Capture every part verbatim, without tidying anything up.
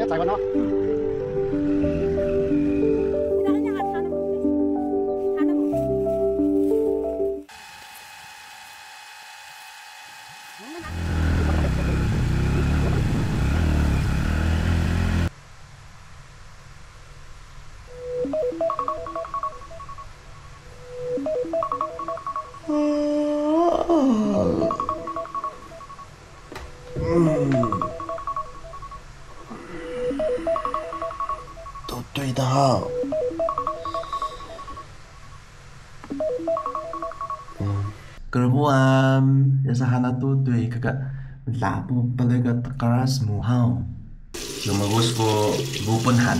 最後の。 Tutuy daha. Krbuan, yasa hana tutuy kika lapu pele ka tqras mu haw. Lmgus ku bupun han.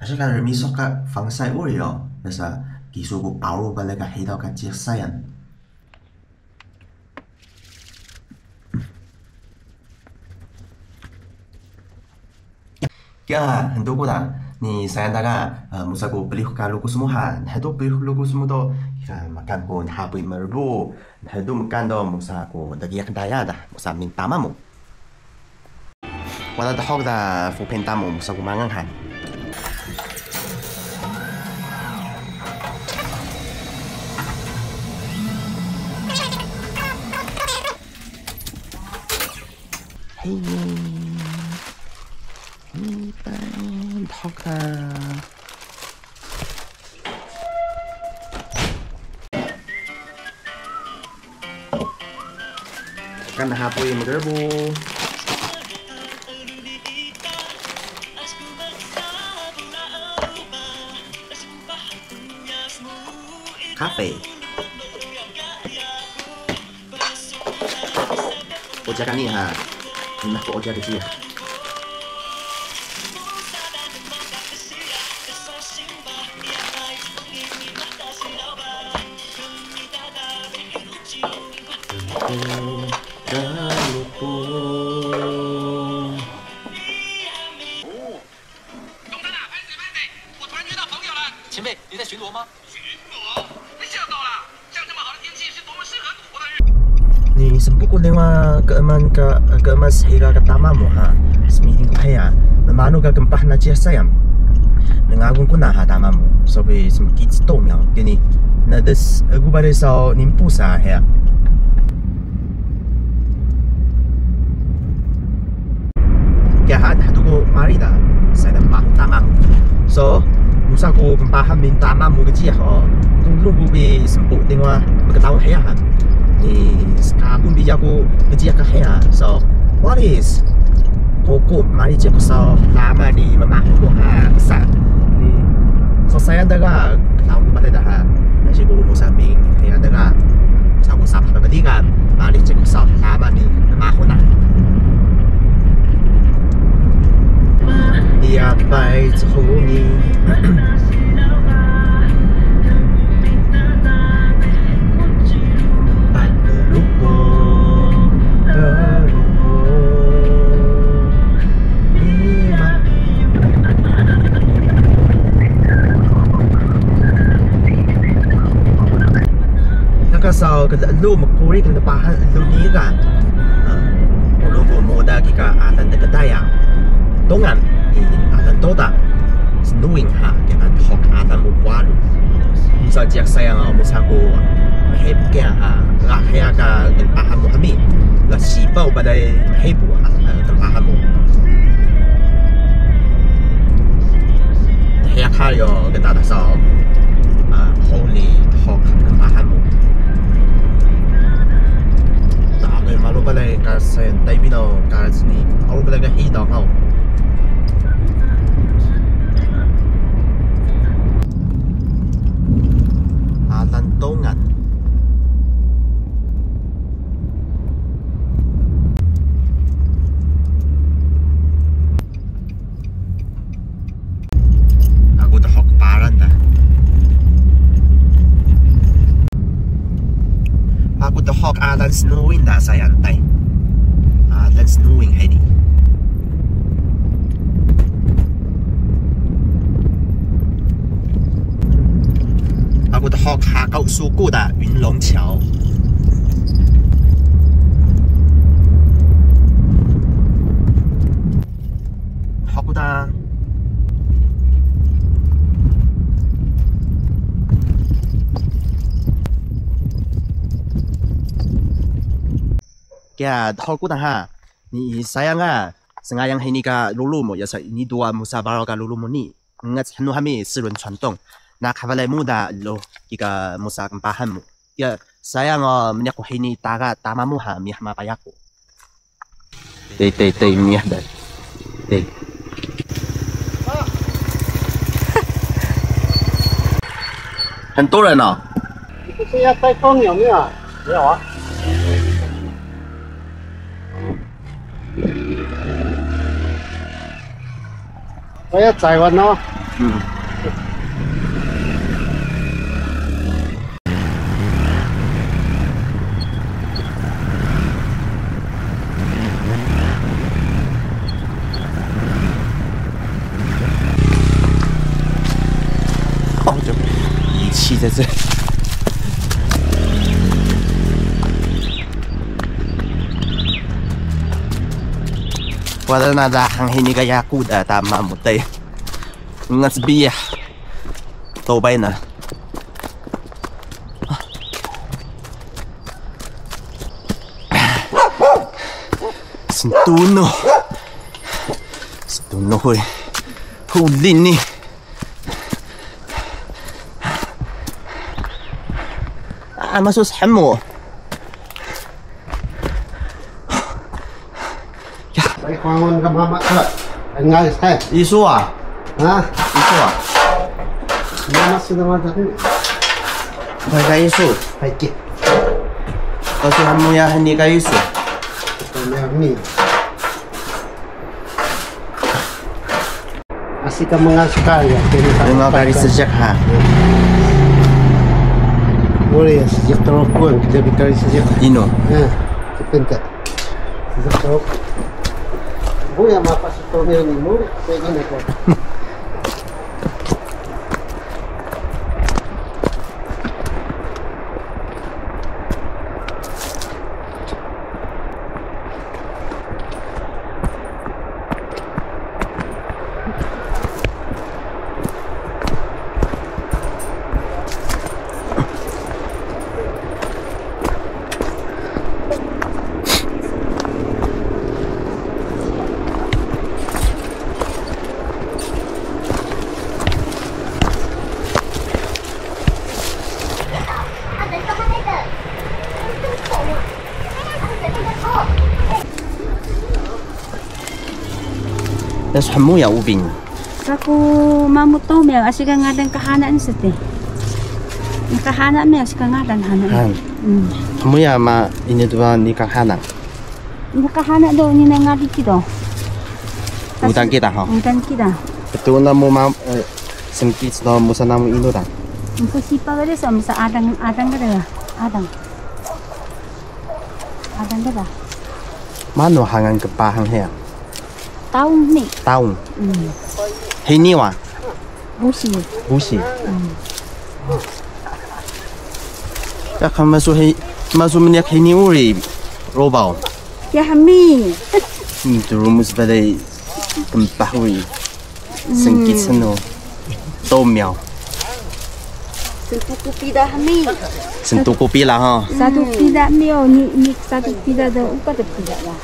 Asi ka rmiso ka fansay uri o, yasa kisu ku paru bale ka hidaw ka jiyax sayan. Kiya, hnduk ku da, ni sayan da ga, eh, musa ku priyux ka lukus mu ha, hnduk priyux lukus mu do, kiya, makan ku nhapuy mrbu, hnduk makan do, musa ku dgiyaq daya da, musa mintama mu. Wada dhok da fupen ta mu, musa ku mangan han. Hey. Ni pa dhok da. Kan hapuy mgrbu. Kafe. Oja kami ha. Nah, ko oja kecil. Ni smpuku denga keeman ka, keeman shiga ka tama mu ha. Smihing ku heya. Mmaanu ka kmpah na jiyax sayang. Ngngagun ku na ha tama mu. So bi smkic to myaw. Kini. Nades egu bare saw nimpu sa heya. Kiya ha, hdu ku mari da, saya da pahu tama. So, musa ku mpahan min tama mu ka jiyax o. Kulu ku bi smpuku denga mktaw heya ha. Ni skakun bi yaku ka jiyax ka heya. So, what is? Kuku mari jiyax ku so, lama ni mmahu ku ha, sa. Ni, so saya da ga, Saw ku balay daha, nasi ku musa ming, kaya daga, saw ku sapah ba kadigan, bali cek saw lama ni nmahun na. Iya pai cehuni. Pai ruko, ruko. Naka saw kelu mquri knpahan elu nii ga. Ulu ku muda kika alang Dgdaya. Tongan, i alang Toda. Snuwing ha, kika dhok alang mu walu. Musa jiyax sayang, musa ku mhebu kiya ha, ga heya ka knpahan mu hami. Ga sipaw balay mhebu ha, knpahan mu. Heya kari o gdada saw, ah, holy dhok knpahan mu. Tagay malu balay ka sayang Tay Binaw ka sni. Malu balay ka hidaw haw. Alang Tongan. Aku dhok Paran da. Aku dhok alang Snuwing da sayang Tay. That's doing hini. Aku ta huk ha kau suku da Yunlong Chao. Haku ta. Kiya, dhor ku ta ha. Ni sayang ga, sngayang hini ka rulu mu, yasa ini dua musa baraw ka rulu mu ni. Ungac hnu hami srun cwantong. Naq ka balay mu da lo kika musa knpahan mu. Kiya, sayang o, mniq ku hini taga tama mu ha, miyah ma paya ku. Tei, tei, tei, miyah da. Tei. 很多人哦。 你不是要带工有没有啊？没有啊。我要载完哦。嗯。 仪器在这。Wada na da hang hini ka yaku da tama mu tei. Ungac biyah. Tobay na. Sntuno. Sntuno, hoy. Huli ni. Ah, masu shmu. Ya. Sai kwangon ka mama ka. Ngai sai. Isu ah. Ha? Isu ah. Mama sudah masak ni. Ngai ka isu. Hai ki. Kasi hamu ya hani ka isu. Kami ni. Asi ka mnga suka ya, kari ka. Mnga kari seejiq ha. Uri ya, seejiq Truku, kita bi kari seejiq. Inu? Ya, kepenta. Seejiq Truku. Bu ya, mapa seejiq Truku ni, muri, saya ini ko. Yes, hmuya ubing. Saku mamu to me, asi ka ngalan ka hana ni sete. Ni ka hana me, asi ka ngalan hana. Han. Hmm. Hmuya ma ini dua ni ka hana. Ni ka hana do ni na ngali kido. Udan kita ha. Udan kita. Betul na mu ma, eh, sempit na musa namu inu da. Musa sipa gede sa musa adang, adang gede. Adang. Adang gede. Manu hangan kepahang heya. Taung ni. Taung. Hmm. Hini wa? Busi. Busi. Hmm. Ya kan masu he, masu meniak hini uri robau. Ya hami. Hmm, tu rumus balay kempah uri. Sengkit seno. Tomiyaw. Sentuku pida hami. Sentuku pila ha. Satu pida mi o, ni, ni satu pida do, upa de pida lah.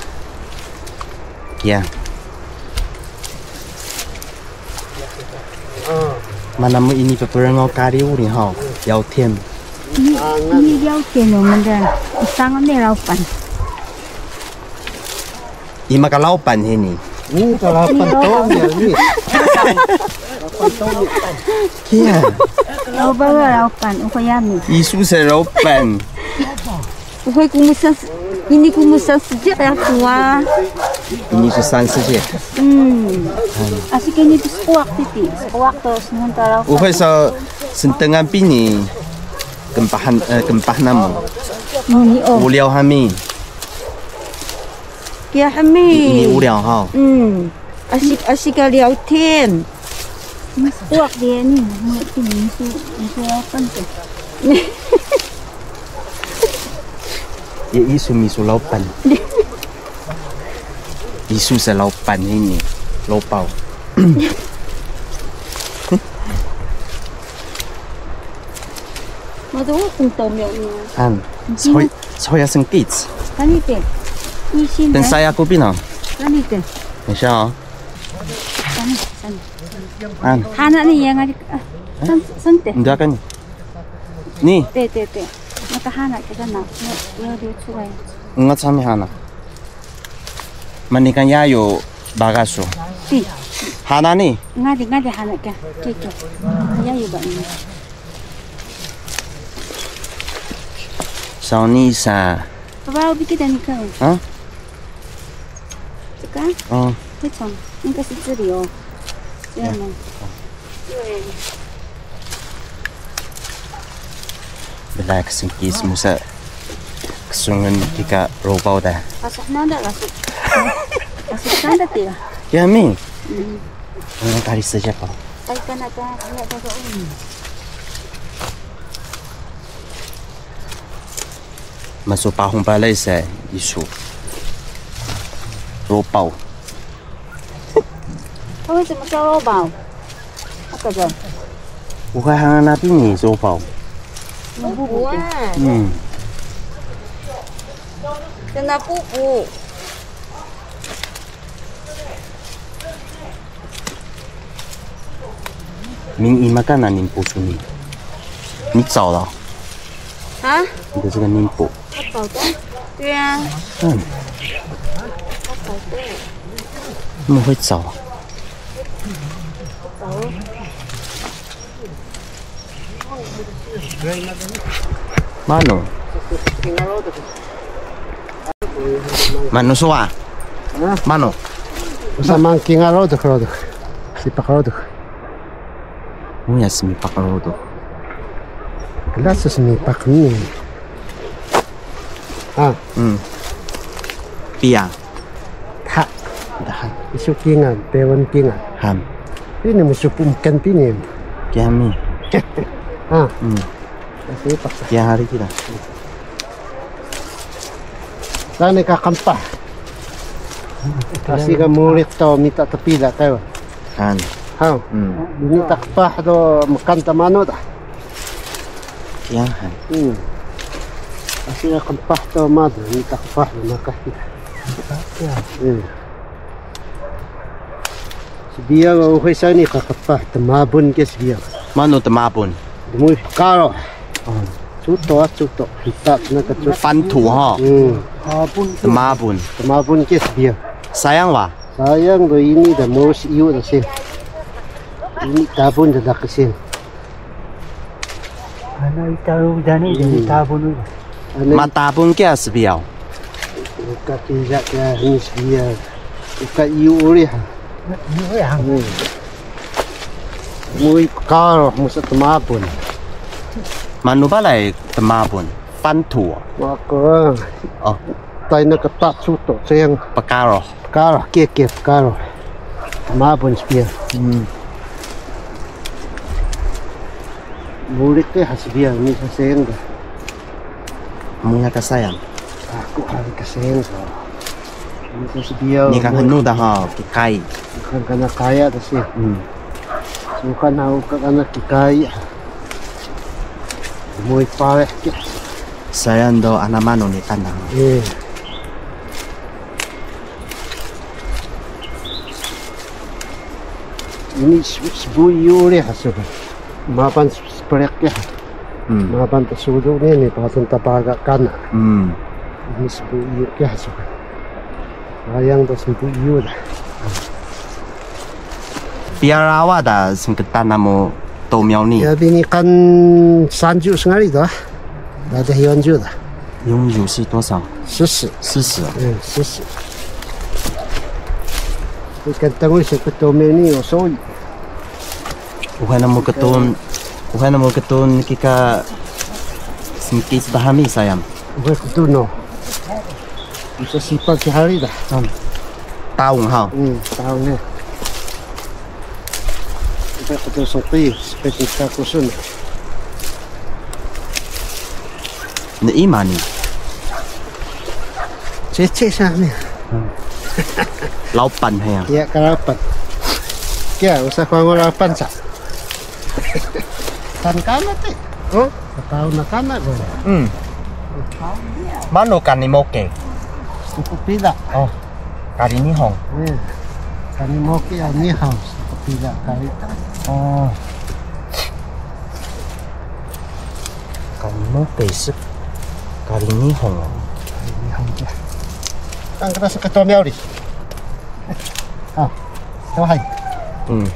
Kiya. Mana mu ini peperengo kari uri ha, 聊天. Ini, ini 聊天 o menda. Isang ne laupan. Ima ka laupan hini? Ini ka laupan tomiyaw ni. Kiya. Laupan ga laupan, uka yami. Isu sa laupan. Uka kumusan, ini kumusan seejiq ya tuwa. Ini kumusan seejiq. Hmm. Asi kini tu squawk titi, squawk to sementara. Uka sa sentengan pini kempahan, eh, kempah namu. Ini o. Uliyaw hami. Kiya hmi. Ini uriang ha. Hmm. Asi, asi ka liyaw tin. Uwak diya ni, muya tin, misu, misu lapan tu. Ya, isu misu lapan. Isu sa lapan ini, lopau. Madu kung to myo ni. An, soy, soya sengkits. Kani te. Isin. Tensaya ko pina. Kani te. Insya Allah. An. Hana ni yang ada. Ah, san, san te. Nda kan. Ni. Te, te, te. Mata hana kita na. Ya, ya, dia cuba ya. Ngat sami hana. Mani kan yayu bagas su. Ti. Hana ni. Ngadi, ngadi hana ka. Kiki. Yayu ba ni. Sauni sa. Papa, ubi kita ni ka. Ha? Suka? Oh. Kecong. Ini kasih ceri oh. Ya, ya. Belai ksengkis musa ksungun kika robau da. Asa nanda lasu. Asa nanda tiya. Ya mi. Hmm. Ang kari saja pa. Ay kana ka ya ka ka. Masu pahung balay sa isu. Robau. 他为什么叫肉包？那个的。 Uka hangan na pini, 肉包. 那布布啊。嗯。真的布布。 Min ima ka na nimpu suni? 你找了？啊？你的这个宁波。他找的？对啊。嗯。他找的。那么会找啊？找。 Manu? Manu suwa? Ha? Manu? Usa mang kingal rodux, rodux. Sipak rodux. Muya smipak rodux. Kelas smipak ni. Ah. Hmm. Piya. Dha. Dha. Isu kingal, tewan kingal. Han. Pini musu pumkan pini. Kiya mi. Ah. Hmm. Kiya hari kida. Saan ka qmpah. Asi ka muriq to mita tpila tayo. Han. Haw. Hmm. Mita qmpah do mkan ta manu da. Kiya han. Hmm. Asi ka qmpah to madu, mita qmpah do mkan ta. Kiya. Hmm. Sbiyaw ga uxay saan ni ka qmpah tmabun kiya sbiyaw. Manu tmabun? Dmuuy pqarux. Oh. Cuto ah, cuto. Hita na ka cuto. Pantu ha. Hmm. Tmabun. Tmabun kiya sbiyaw. Sayang wa? Sayang do ini da murus iyu da sil. Ini tabun da dak sil. Ana itaru dani, hmm, jadi tabun uda. Ana ma tabun kiya sbiyaw. Uka pila kiya ni sbiyaw. Uka iyu uri ha. Iyu uri ha. Hmm. Muy pqarux musa tmabun. Manu balay tmabun? Pantu. Wako. Oh. Tay na ka ta cuto, sayang. Pqarux. Pqarux, kiya kiya pqarux. Tmabun sbiyaw. Hmm. Muriq ke ha sbiyaw ni sa sayang da. Muya ka sayang. Aku hari ka sayang da. Ni ka sbiyaw. Ni ka hnu da ha, kikay. Kan kana kaya da si. Hmm. Sukan ha uka kana kikay. Muy parih ke. Sayang do ana manu ni kandang. Eh. Ini sbu-, sbu iyu uri ha suka. Mapan spriq ya. Hmm. Mapan ta sudu ni, ni patun ta baga kana. Hmm. Ini sbu iyu ya suka. Sayang ta sbu iyu da. Piya rawa da sngktan namu tmyaw ni? Ya, bini kan sanju sngari da. Dada yonju da. Yonju si tosa? Sisi. Sisi. Eh, sisi. Ikan tangui si ketume ni osoi. Uxay namu ktun, uxay namu ktun kika sngkit bahami sayang. Uxay ktun no. Usa sipa ki hari da. Hmm. Taung ha. Hmm, taung ne. Kita kutu sopi, sepi kita kusun. Ni ima ni. Cece sa ni. Hmm. Laupan ya. Iya, ka laupan. Kiya, usa ko laupan sa. Kan kana ti. Oh, tahu na kana ko. Hmm. Manu kani moke? Suku pila. Oh, kari Nihon. Hmm. Kani moke ya Nihon, suku pila kari. Oh. Kani moke se kari Nihon. Kari Nihon ya. Kan kita seketo miauri. Ah, hai. Hmm.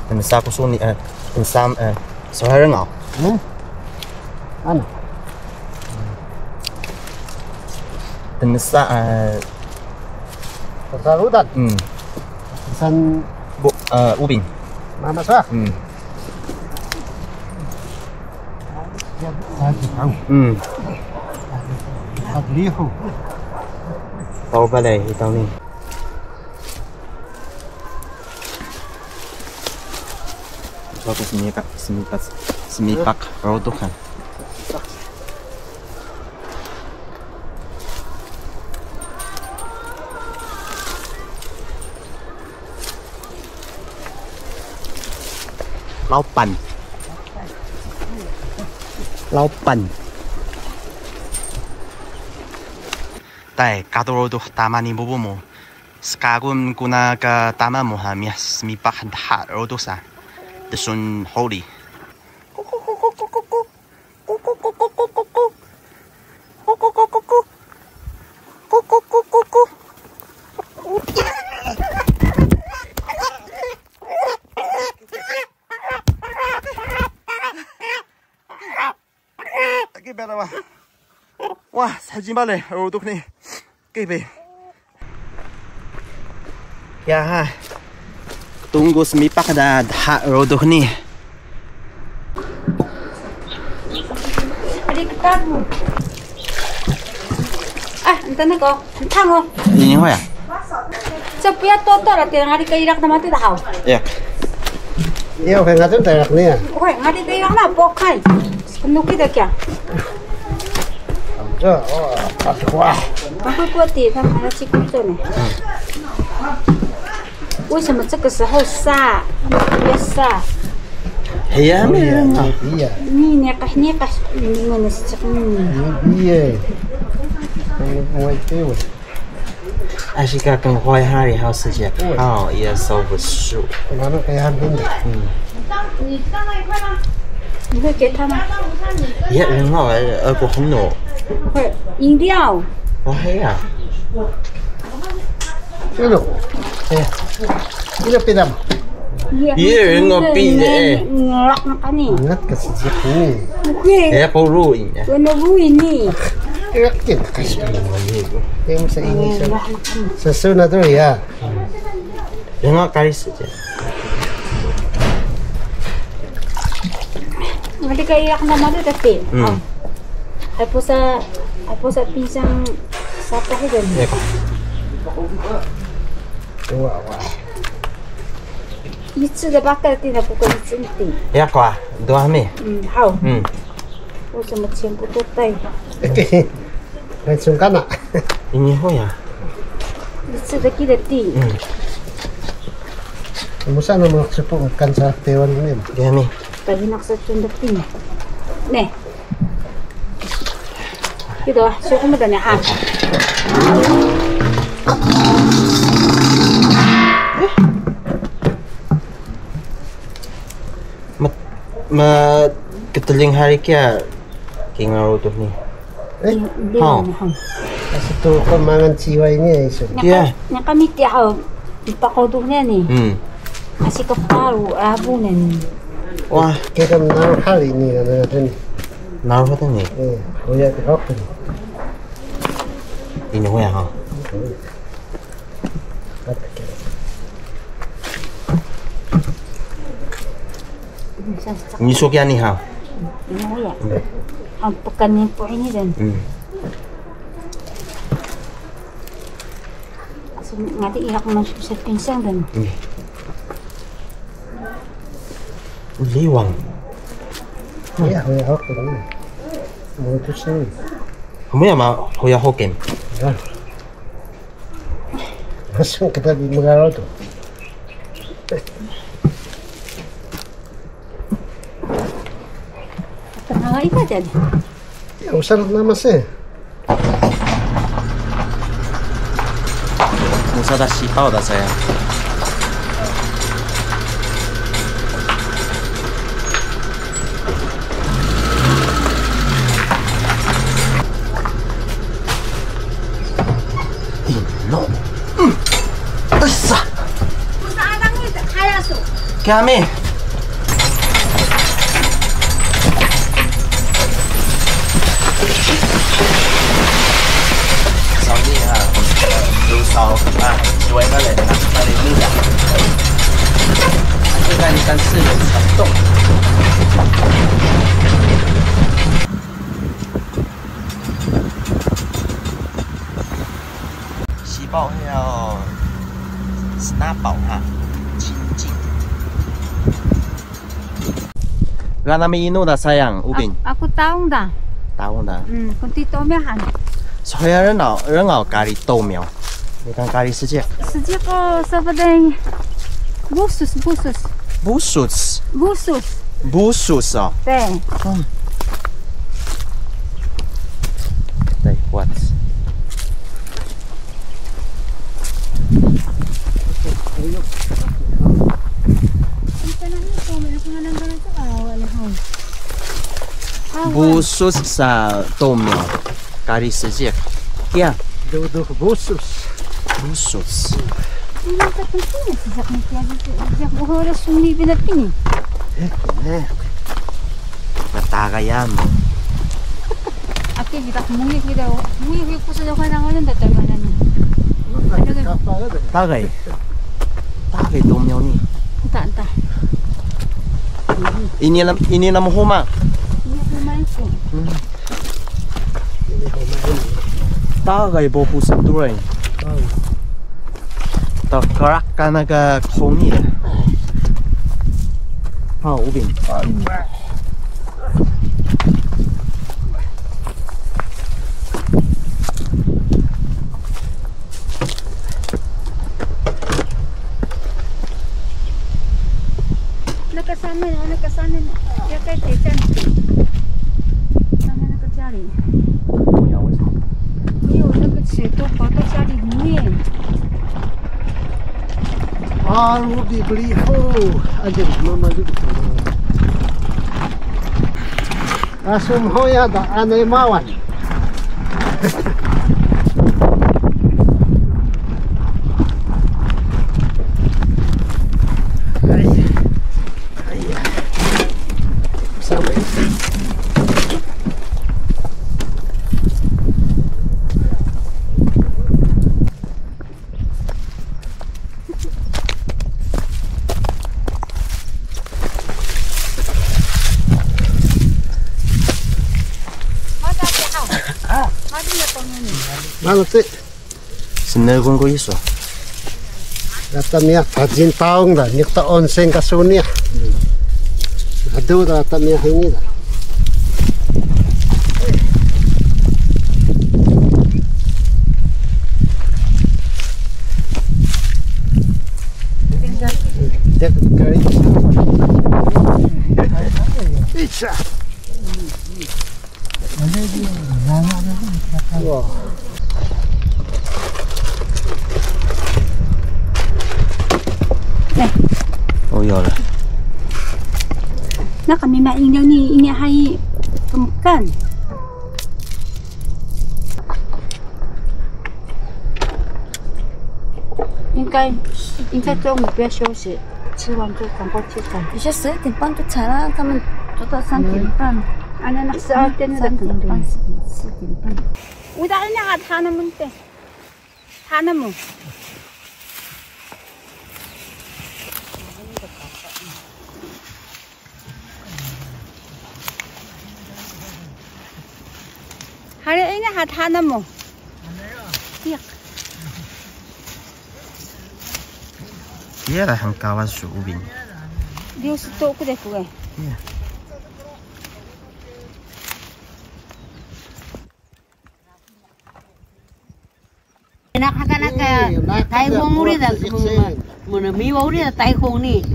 Tmsa ku suni, eh, tmsa, eh, srngaw. Hmm? Ano? Tmsa, eh, tmsa rudan. Hmm. Tmsa bu, eh, ubing. Mama sa? Hmm. Hmm. Tau balay, itaw ni. Bagus semipak, semipak, semipak rodux kan. Laupan. Laupan. Tai, katu rodux tama ni bubu mu. Skagun kuna ka tama mu ha miyah semipak dha rodux sa. Dsun holi. Taki bela wa. Wah, sajin bale, rodux ni. Kibe. Ya ha. Tunggu semipak da dha rodux ni. Ari ketan mu. Ah, entan ko. Entan ko. Ini ho ya? Sepiya toto ra tirang ari ka iraq na mati da hau. Ya. Iya, oke, ngatun da iraq ni ya. Oke, ngari ka iraq na pokai. Sepenuh kita kya. Amca, oh, pati kuah. Aku kuat ti, sama nasi kucing ni. 为什么这个时候杀？不要杀。 Hiya mi. Iya. Ni niqih niqih ni mana sejak ni. Iya. Wai tewa. Asi ka knhuway hari haw sejak. Oh, iya, so besu. Mana kaya han ni. Hmm. 你会给他吗？ Ya, rngaw, eh, aku hnu. 会，饮料。 Wah, ya. Ilo. Eh. Ilo pidam. Iya, iya, ngopi deh. Ngelak makan ni. Ngat ka sejak ni. Oke. Ya, kau ruin ya. Warna ruin ni. Yakin ka sejak ni. Yang saya ini. Ngelak makan. Sesu na tu ya. Rngaw kari sejak. Mali ka iyak na malu tapi. Hmm. Oh. Ay pusa, ay pusa pinsang sapah itu. Ya, ko. Wah, wah. Icu da bakal ti na bukan icu ti. Ya, ko. Dua mi. Hmm, hau. Hmm. Usa macam pututai. Langsung kana. Ini ho ya. Icu da kida ti. Hmm. Musa na mo sepu kan sa tewan ni. Ya, mi. Tabi nak sa tunda ti. Nih. Gitu, suku mu da ni, ha. Ma, ma, ktling hari kiya kingal ruduh ni. Eh? Hao. Asi tu ko mangan ciway ni, isu. Iya. Niqan miti hao, mpaq ruduh ni. Hmm. Asi ka paru, rabu ni. Wah. Kika mnaru hari ni, na, na, na. Naru hari ni. Eh, uya ki hok ni. Ini uya ha. Ini so kiya ni ha. Ini ya. Ang pagkanin po ini din. Hmm. So, ngati irak man sa pinsang din. Hmm. Liwang. Iya, hoya Hoken. Mutus ni. Kamu ya ma hoya Hoken? Ya. Langsung kita di Mengaro tu. Tengah hari saja ni. Ya, usah nama sih. Musa da sipaw da saya. Ino. Esa. Kami. Saw nii ha, do saw, ah, duway balay, ah, balay nii da. Ini kan ikan selut, satu. Sipaw hiya o snapaw ha, cincin. Ga nami inu da sayang, Ubin? Aku Taung da. Taung da. Hmm, kunti Tomiyaw han. Soya rngaw, rngaw kari Tomiyaw. Niqan kari Seejiq. Seejiq o, sabaday Busus, Busus. Busus. Busus. Busus, oh. Day. Hmm. Day, what? Busus sa Tomiyaw. Kari Seejiq. Kiya. Duduk Busus. Busus. Ini tak penting ya, sejak ni kiya gitu. Sejak buhara sumi binat ini. Eh, eh. Nataga ya mo. Ake kita muli kita, muli kita kusa jauh kan, nangan datang mana ni? Tagay. Tagay Tomiyaw ni. Entah, entah. Ini lam, ini lam huma. Ini huma itu. Hmm. Tagay bo pusat duray. Takarak ka naga khoni da. Ha, Ubin. Nakasana, nakasana, ya kay Titan. Sana nakacari. Iyo, nakacari to, nakacari ni. Aru di beli ho, aja mama juga. Asum hoya da anay mawan. Manu ti? Snegun ko isu. Ata miya Tajin Taung da, niqta onsen ka suni. Adu da ata miya hini da. Icha. Wa. Oh, iya lah. Naka mima ingaw ni, ini hai kemkan. 应该，应该中午不要休息，吃完就赶快去赶。有些十二点半就起来了，他们做到三点半。嗯。啊，那，那十二点那个三点半，四点半。我打人家他那么的，他那么。Hari ini hat hana mo. Iya. Iya lah hngkawas su Ubing. Dia setok ku deh ku eh. Iya. Naq haka naq ka Tayhung uri da, muna miwa uri da Tayhung ni.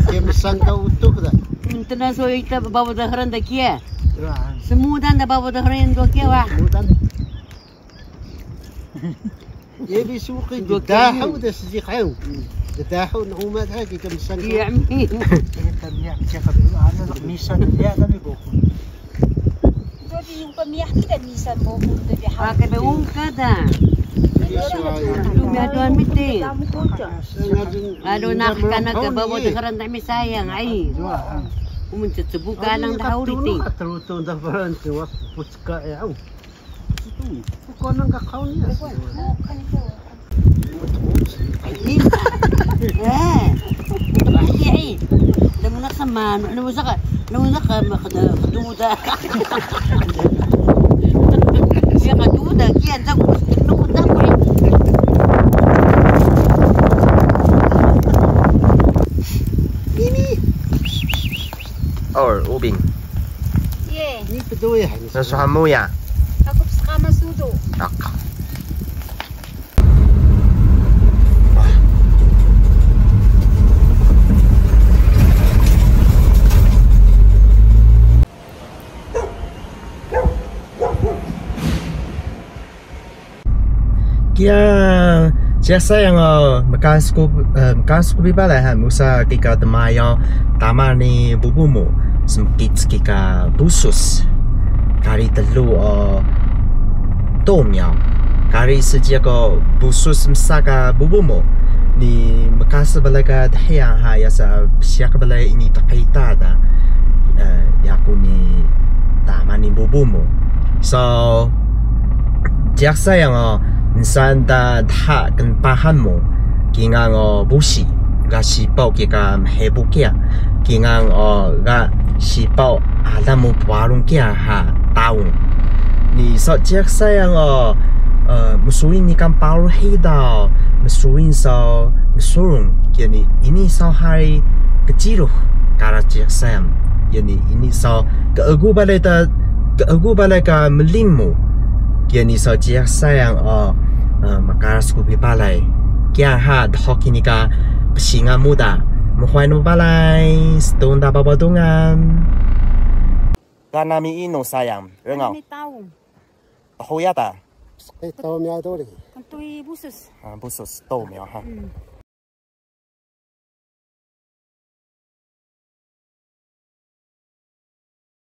Kmsang ka utuk da. Mntna so ita baba dahran da kiya. Smudan da baba dahran do kiya wa. Smudan. Ye bi suqi ddahu da sjiqew. Ddahu na umat ha ki kmsang. Iya mi. Kami ya cakap dulu anu misan ya kami buku. Jadi yung pamiyah kita misan mo kung to di ha. Aka da ungka da. Lu mi aduan miti. Aduh, nah, kana ka babo dahran ta mi sayang ai. Umun cecebu ka lang da hauri ti. Truto da baran ti wa pucka ya. Ko nang ka kaun ya. Eh. Iya, eh. Lamu nak sama, lamu nak, lamu nak, eh, keduda. Siya keduda, kiyan sa ko keduda ko. Ini. Or, Ubing. Ye. Ini keduda ya. Nasuha mu ya. Aku pskama sudo. Ak. Kiya, jiyax sayang o, mkan sku, eh, mkan sku bi balay ha, musa kika dmayo tama ni bubu mu, smkic kika busus. Kari telu o, to myaw. Kari seejiq o busus msa ka bubu mu. Ni mkan sbalay ka dhiya ha, yasa bsiyaq balay ini tqita da. Eh, yaku ni tama ni bubu mu. So, jiyax sayang o, nsaan ta dha knpahan mu, kingal o busi, ga sipaw kika mhebu kiya, kingal o ga sipaw alang mu pwarung kiya ha taung. Ni so jiyax sayang o, eh, msuwin ni ka paru hidaw, msuwin so msurung, kiya ni ini so hari kcirux kara jiyax sayang, kiya ni ini so keegu balay ta, keegu balay ka mlin mu. Kiya ni so jiyax sayang o, eh, mqaras ku bi balay. Kiya ha dhuq ini ka psinga mu da. Mhuway nu balay, stun da baba dungan. Ga nami inu sayang? Rngaw. Nami taung. Huya ta? Eh, taung myaw duri. Kntui busus. Ah, busus, taung myaw ha. Hmm.